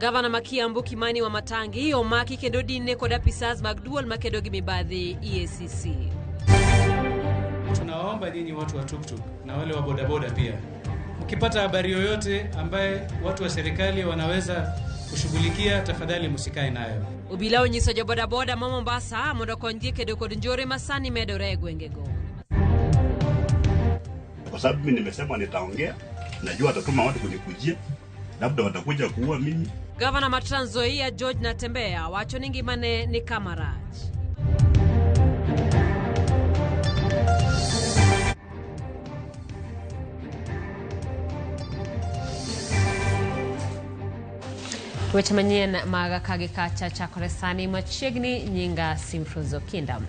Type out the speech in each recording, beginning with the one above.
Gavana ma Kiambu Kimani Wamatangi omaki kendo dinne kod apisas mag duol makedo gi mibadhi EACC. Tunawaomba nyinyi watu wa tuktuk na wale wa bodaboda pia, mkipata habari yoyote ambaye watu wa serikali wanaweza kushughulikia, tafadhali msikae nayo. Obila onyiso jobodaboda ma Mombasa mondo okonygi kedo kod njore ma sani medore e gwengego. Kwa sababu mimi nimesema nitaongea, najua watatuma watu kunikujia, labda watakuja kuua mimi. Gavana ma Trans Nzoia George Natembeya wacho ni ngimane ni kama rach. Weche manyien mag ka gi kacha chakore sani machiegni nyinga Simfrozo Kinda.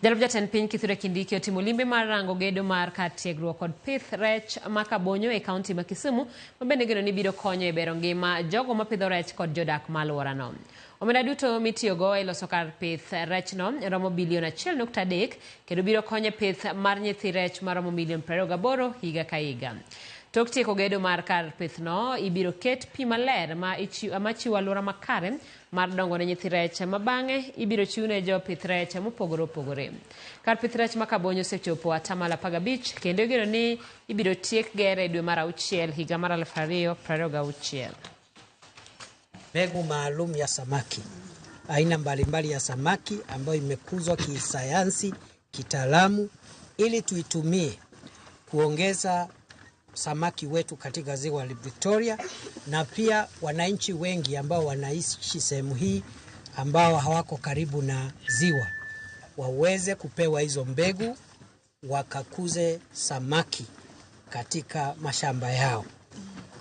Jalup jatend piny Kithure Kindiki otimo limbe mar rango gedo mar kar tiegruok kod pith rech ma Kabonyo e kaunti ma Kisumu ma bende geno ni biro konyo e bero ngima jogo mapidho rech kod jodak ma alworano. Omenda duto mitiyogo e loso kar pith rechno romo bilion 1.3 kendo biro konyo e pith mar nyithi rech maromo milion 28 higa ka higa. Tok tieko gedo mar kar pithno, ibiro ket pi maler ma machiwo alwora makare mar dongo ne nyithi rech ma bang'e ibiro chiw ne jopith rech mopogore opogore. Kar pith rech ma Kabonyo osechopo atamalo 15 kendo igeno ni ibiro tiek gere e dwe mar auchiel higa mar 2026. Mbegu maalum ya samaki, aina mbalimbali ya samaki ambayo imekuzwa kisayansi, kitaalamu, ili tuitumie kuongeza samaki wetu katika ziwa Victoria, na pia wananchi wengi ambao wanaishi sehemu hii ambao hawako karibu na ziwa waweze kupewa hizo mbegu wakakuze samaki katika mashamba yao.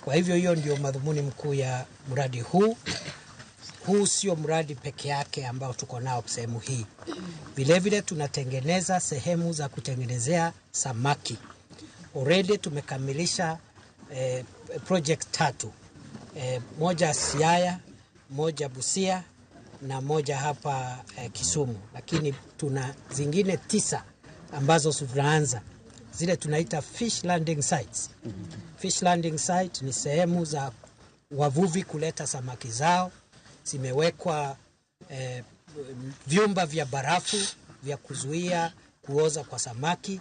Kwa hivyo hiyo ndio madhumuni mkuu ya mradi huu. Huu sio mradi peke yake ambao tuko nao sehemu hii. Vilevile tunatengeneza sehemu za kutengenezea samaki. Already tumekamilisha project tatu. Moja Siaya, moja Busia na moja hapa Kisumu. Lakini tuna zingine 9 ambazo tunaanza. Zile tunaita fish landing sites. Fish landing site ni sehemu za wavuvi kuleta samaki zao. Zimewekwa vyumba vya barafu vya kuzuia kuoza kwa samaki.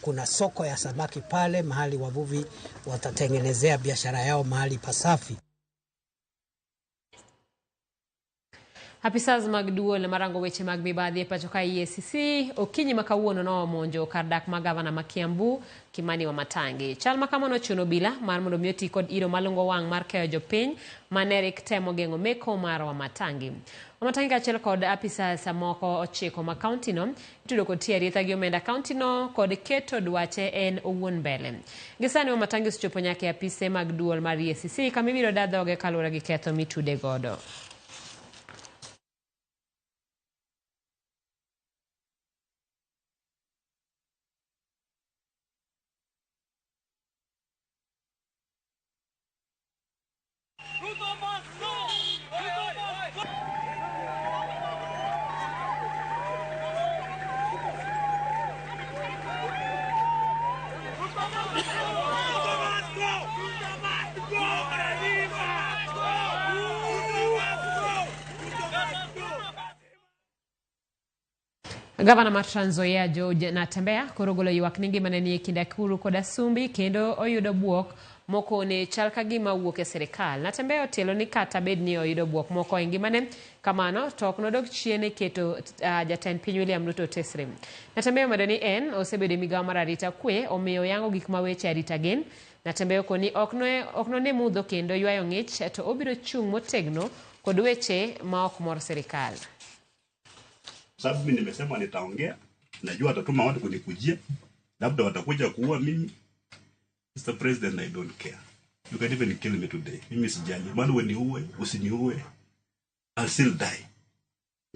Kuna soko ya samaki pale mahali wavuvi watatengenezea biashara yao mahali pasafi. Apisas mag duol marango weche mag mibadhi e pacho ka EACC okinyi ma kawuono nomonjo kar dak ma gavana ma Kiambu Kimani Wamatangi. Chal ma kamano ochuno obila mar mondo mi oti kod iro malungo wang' mar keyo jopiny mane rik temo geng'o meko mar Wamatangi. Wamatangi kaachiel kod apisas moko 9 ma kaunti no itudo kod tiyo aritha gi omenda kaunti no kod keto dwache en owuon mbele. Gi sani Wamatangi osechopo nyaka e apise mag duol mar EACC kama ibiro da dhoge kaluwore gi ketho mitude godo. Gavana mar Trans Nzoia George Natembeya koro ogolo ywak ni ngimane ni e kind Akuru kod Asumbi kendo oyudo bwok moko ne chal ka gima wuok e sirikal. Natembeya otielo ni kata bed ni oyudo bwok moko e ngimane kamano to ok nodog chien e keto jatend piny William Ruto tesre. Natembeya omedo ni en osebedo e migawo mar arita kwe omiyo oyango gik ma weche arita gin. Natembeya okoni ok none mudho kendo ywayo ng'ich to obiro chung' motegno kod weche ma ok mor sirikal. Sababu mimi nimesema nitaongea, najua watatuma watu kunikujia, labda watakuja kuua mimi. Mr. President, I don't care. You can even kill me today. Mimi sijali. Maana wewe niue, usiniue, I'll still die.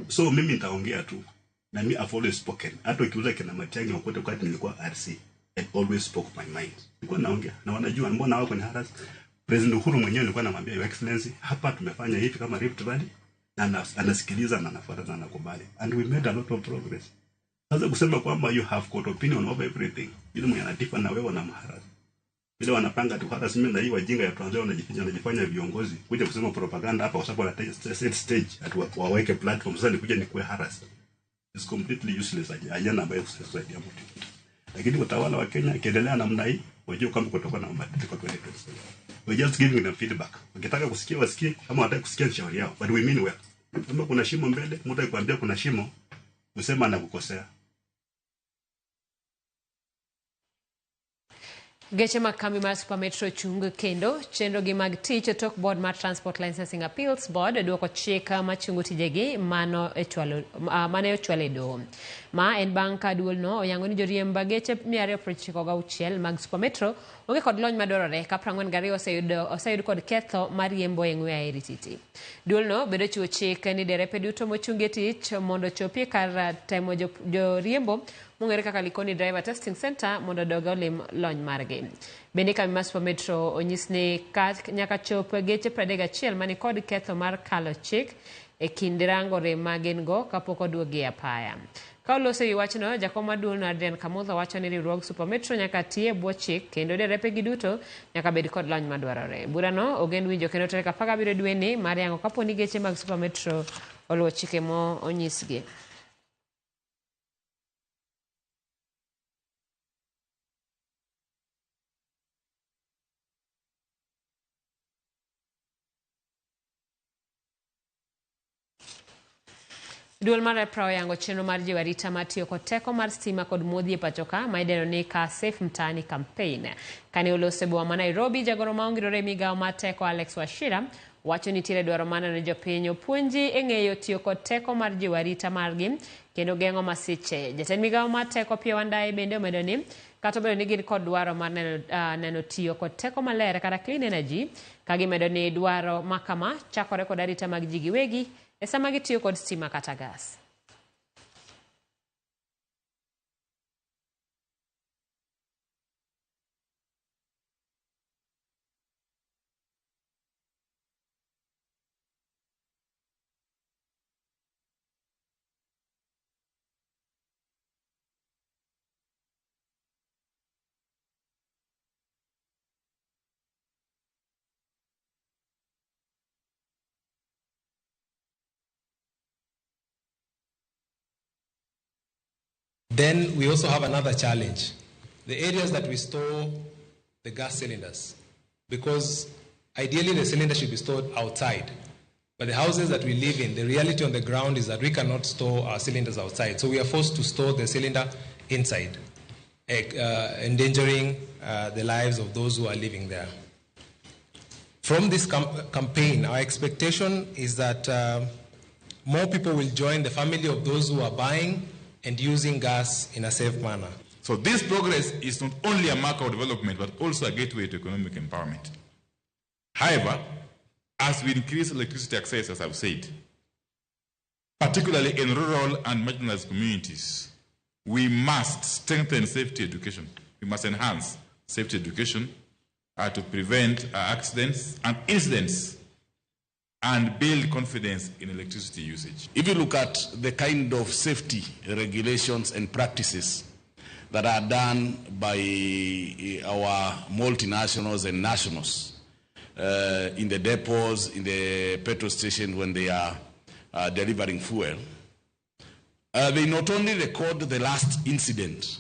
So mimi nitaongea tu. Na mimi I've always spoken. Hata ukiuliza kina Matiang'i wote wakati nilikuwa RC, I always spoke my mind. Nilikuwa naongea na wanajua mbona wako ni harass. President Uhuru mwenyewe nilikuwa namwambia Your Excellency, hapa tumefanya hivi kama Rift Valley. Na anasikiliza na anafuata na anakubali. And we made a lot of progress. Sasa kusema kwamba you have got opinion over everything, yule mwenye anadifa na wewe unamharass. Ile wanapanga tu hata simi na hii wajinga ya Trans Nzoia wanajifanya viongozi kuja kusema propaganda hapa kwa sababu wana set stage ati waweke platform sasa nikuja nikuwe harass. It's completely useless ajana ambayo kusaidia mtu. Lakini utawala wa Kenya ikiendelea namna hii, wajue kama kutakuwa na mabadiliko 2027. We're just giving them feedback. Wakitaka kusikia wasikie, kama wanataka kusikia shauri yao, but we mean well. Kama kuna shimo mbele, mtu akikwambia kuna shimo, usema anakukosea. Geche mag kambi mar Super Metro chung kendo chenro gi mag tich tok board mar Transport Licensing Appeals Board duoko chik machungo tijegi mane ochwal e doho. Ma en bang' ka duolno oyango ni joriemb geche 296 mag Super Metro onge kod lony madwarore ka 42 oseyud kod ketho mar riembo e ng'we airititi. Duolno bedo chiwo chik ni derepe duto mochung e tich mondo ochopi kar temo joriembo mong'ere kaka Likoni Driver Testing Center mondo odog olim lony margi. Bende kambi mar Super Metro onyis ni nyaka chop geche 31 mani kod ketho mar kalo chik e kind rango rem ma gin go kapok oduogi e apaya. Ka oloso ewi wachno, jakom maduong' Adrian Kamotho wacho ni riwruog Super Metro nyaka ti e bwo chik kendo derepe gi duto nyaka bed kod lony madwarore. Burano ogen winjo kendo tarik 17 dweni mar yango kapo ni geche mag Super Metro oluwo chike mo onyisgi. Duol mar EPRA oyango chenro mar jiwo arita mar tiyo kod teko mar stima kod modhi e pachoka ma idendo ni Car Safe Mtaani Campaign. Kane oloso e boma ma Nairobi, jagoro ma ongirore e migawo mar teko Alex Wachira wacho ni nitiere dwaro mar neno ni jopiny opuonji e ng'eyo tiyo kod teko mar jiwo arita margi kendo geng'o masiche. Jatend migawo mar teko Opiyo Wandayi bende omedo ni kata obedo ni gin kod dwaro mar neno tiyo kod teko maler kata clean energy, ka gimedo ni dwaro ma kama chakore kod arita mag ji giwegi e sama gitiyo kod stima kata gas. Then we also have another challenge. The areas that we store the gas cylinders, because ideally the cylinder should be stored outside. But the houses that we live in, the reality on the ground is that we cannot store our cylinders outside. So we are forced to store the cylinder inside, endangering the lives of those who are living there. From this campaign, our expectation is that more people will join the family of those who are buying and using gas in a safe manner. So this progress is not only a marker of development, but also a gateway to economic empowerment. However, as we increase electricity access, as I've said, particularly in rural and marginalized communities, we must strengthen safety education. We must enhance safety education to prevent accidents and incidents and build confidence in electricity usage. If you look at the kind of safety regulations and practices that are done by our multinationals and nationals in the depots, in the petrol station when they are delivering fuel, they not only record the last incident,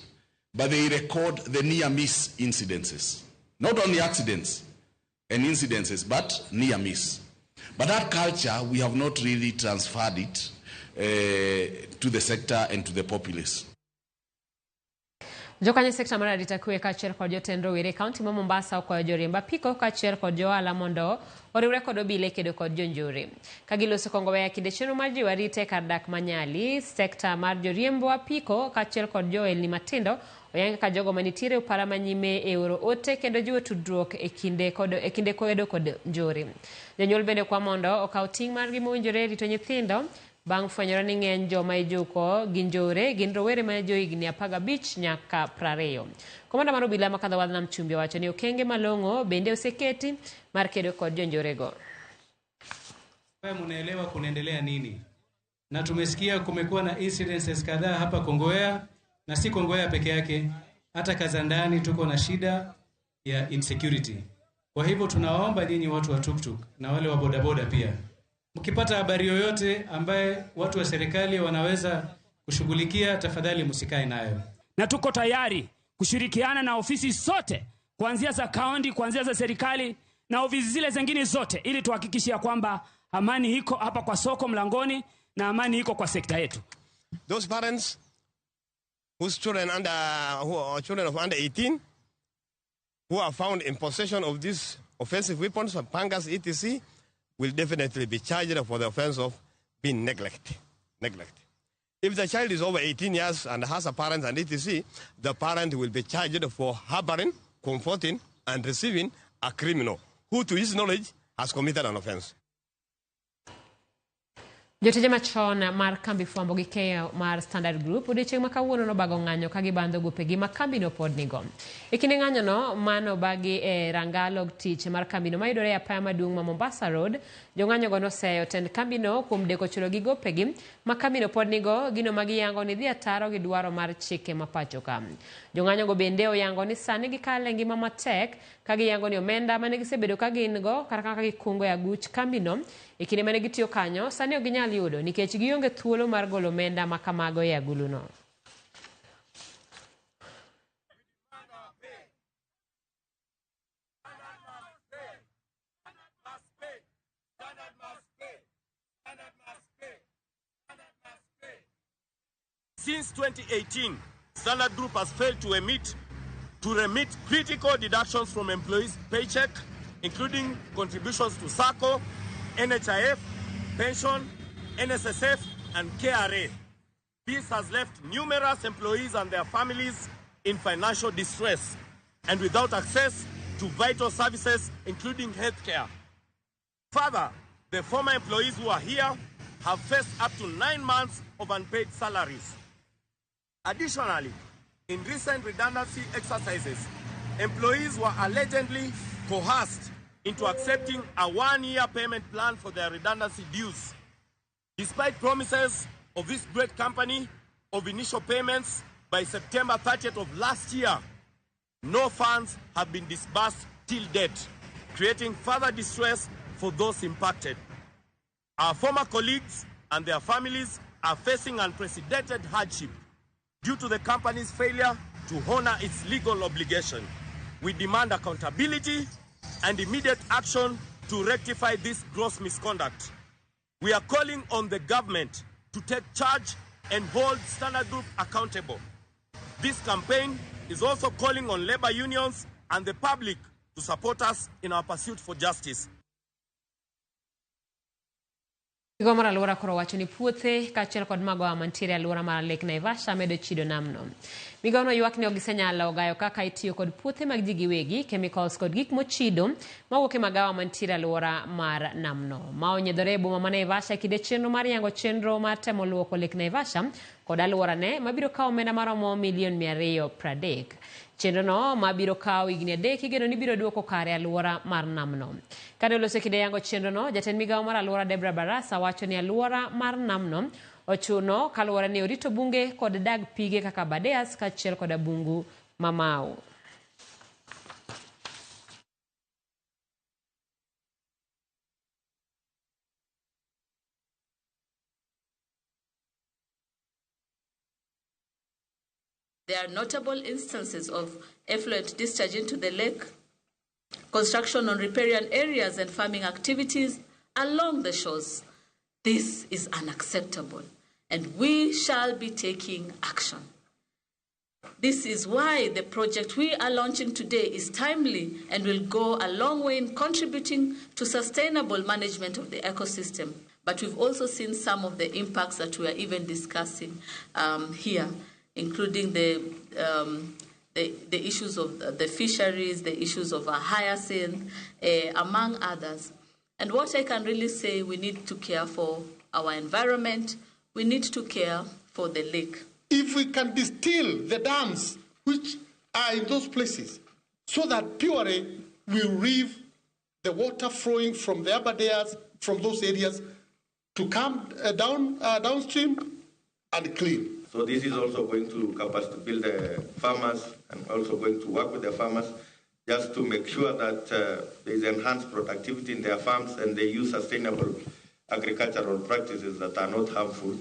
but they record the near-miss incidences. Not only accidents and incidences, but near-miss. But that culture, we have not really transferred it to the sector and to the populace. Jokanyo sekta mar arita kwe kaachiel kod jotend rowere e kaunti ma Mombasa okwayo joriemb apiko kaachiel kod johala mondo oriwre kod obila e kedo kod jonjore. Ka giloso Kongowea kinde chenro mar jiwo arita e kar dak ma Nyali, sekta mar joriemb apiko kaachiel kod johelni matindo oyang kaka jogo manitiere opara manyime e oro ote kendo jiwo tudruok e kinde kedo kod njore. Jonyuol bende kwa mondo okaw ting' margi mowinjore e rito nyithindo bang' fwenyore ni ng'eny joma ijuko gi njore gin rowere ma johigni 15 nyaka 20. Komanda mar obila ma Kadho Wadh Nam Chumbi owacho ni okenge malong'o bende oseketi mar kedo kod jonjorego. Mnaelewa kunaendelea nini? Na tumesikia kumekuwa na incidences kadhaa hapa Kongowea, na si Kongowea peke yake, hata Kazandani tuko na shida ya insecurity. Kwa hivyo tunawaomba nyinyi watu wa tuktuk na wale wa bodaboda pia, mkipata habari yoyote ambaye watu wa serikali wanaweza kushughulikia, tafadhali msikae nayo. Na tuko tayari kushirikiana na ofisi zote kuanzia za kaunti, kuanzia za serikali na ofisi zile zingine zote, ili tuhakikishe ya kwamba amani iko hapa kwa soko mlangoni na amani iko kwa sekta yetu. Those parents whose children who are children of under 18 who are found in possession of these offensive weapons, pangas, etc., will definitely be charged for the offense of being neglect. If the child is over 18 years and has a parent and etc., the parent will be charged for harboring, comforting, and receiving a criminal who, to his knowledge, has committed an offense. Jotije machon mar kambi fwambo gi keyo mar Standard Group odiochieng' ma kawuono nobago ng'anyo ka gibandho gopegi ma kambino pod nigo. E kinde ng'anyono mano bagi e rangalo tich mar kambino mayudore e apaya maduong' ma Mombasa Road, jong'anyogo noseyo tend kambino kuom deko chulo gi gopegi ma kambino pod nigo, gino ma giyango ni dhi ataro gi dwaro mar chike ma pacho ka. Jong'anyogo bende oyango ni sani gikale ngima matek ka giyango ni omenda mane gisebedo ka gin go kata kaka gikungo e aguch kambino e kinde mane gitiyo kanyo sani ok ginyal yudo nikech gionge thuolo mar golo omenda ma kamago e aguluno. Since 2018, Standard Group has failed to remit critical deductions from employees' paycheck, including contributions to SACCO, NHIF, pension, NSSF, and KRA. This has left numerous employees and their families in financial distress and without access to vital services, including healthcare. Further, the former employees who are here have faced up to 9 months of unpaid salaries. Additionally, in recent redundancy exercises, employees were allegedly coerced into accepting a 1-year payment plan for their redundancy dues. Despite promises of this great company of initial payments by September 30th of last year, no funds have been disbursed till date, creating further distress for those impacted. Our former colleagues and their families are facing unprecedented hardship due to the company's failure to honor its legal obligation. We demand accountability and immediate action to rectify this gross misconduct. We are calling on the government to take charge and hold Standard Group accountable. This campaign is also calling on labor unions and the public to support us in our pursuit for justice. Migawo mar alwora koro wacho ni puothe kaachiel kod magawa mantiere e alwora mar Lake Naivasha medo chido namno. Migawono ywak ni ok gisenyalo gayo kaka itiyo kod puothe mag ji giwegi, chemicals kod gik mochido mawuok e magawa mantiere e alwora mar namno. Ma onyiedhore e boma ma Naivasha e kinde chenro mar yango chenro mar temo luoko Lake Naivasha kod alworane mabiro kawo omenda maromo milion 230. Chenrono mabiro kawo higni 3 igeno ni biro duoko kare alwora mar namno. Kane oloso e kinde yango chenrono, jatend migawo mar alwora Debra Barasa wacho ni alwora mar namno ochuno kaluwore ni orito bunge kod dag pige kaka Aberdares kaachiel kod Abungu Mamau. There are notable instances of effluent discharge into the lake, construction on riparian areas and farming activities along the shores. This is unacceptable, and we shall be taking action. This is why the project we are launching today is timely and will go a long way in contributing to sustainable management of the ecosystem. But we've also seen some of the impacts that we are even discussing here, including the issues of the fisheries, the issues of hyacinth, among others. And what I can really say, we need to care for our environment, we need to care for the lake. If we can distill the dams which are in those places, so that purely we reeve the water flowing from the Aberdares, from those areas, to come down downstream and clean. So this is also going to help us to build the farmers and also going to work with the farmers just to make sure that there is enhanced productivity in their farms and they use sustainable agricultural practices that are not harmful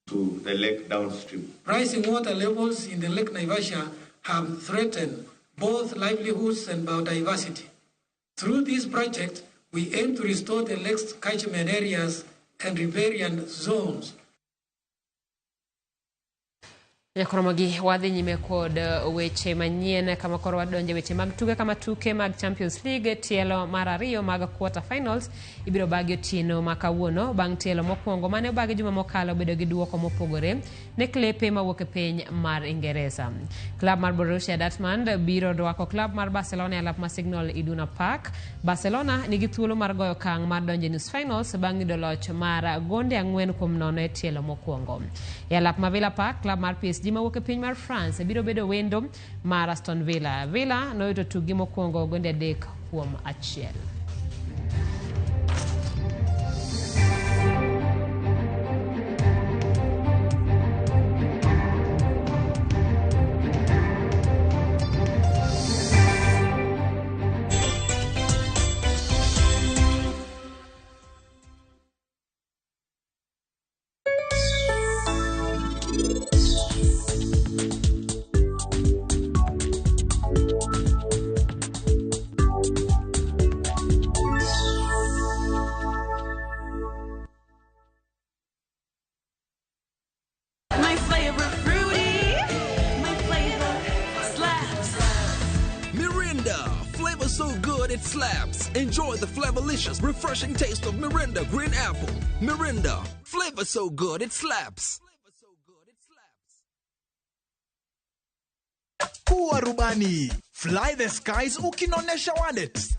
to the lake downstream. Rising water levels in the Lake Naivasha have threatened both livelihoods and biodiversity. Through this project, we aim to restore the lake's catchment areas and riparian zones. Nyakoromogi wadhi nyime kod weche manyien kama koro wadonje weche mag tuke kama tuke mag Champions League tielo mar ariyo mag quarter finals ibiro bagi otieno ma kawuono bang' tielo mokwongo mane obagi juma mokalo bedo gi duoko mopogore ne klepe mawuok e piny mar Ingereza. Klab mar Borussia Dortmund biro rwako klab mar Barcelona e alap mar Signal Iduna Park. Barcelona nigi thuolo mar goyo okang' mar donjo e nus finals bang' yudo loch mar gonde 4-0 e tielo mokwongo. E alap ma Villa Park, klab mar PSG mawuok e piny mar France biro bedo wendo mar Aston Villa. Villa noyudo tukgi mokwongo gonde 3-1. Slaps. Enjoy the flavorlicious, refreshing taste of Mirinda Green Apple. Mirinda, flavor so good it slaps. Kuwa rubani, fly the skies ukinonesha wallet.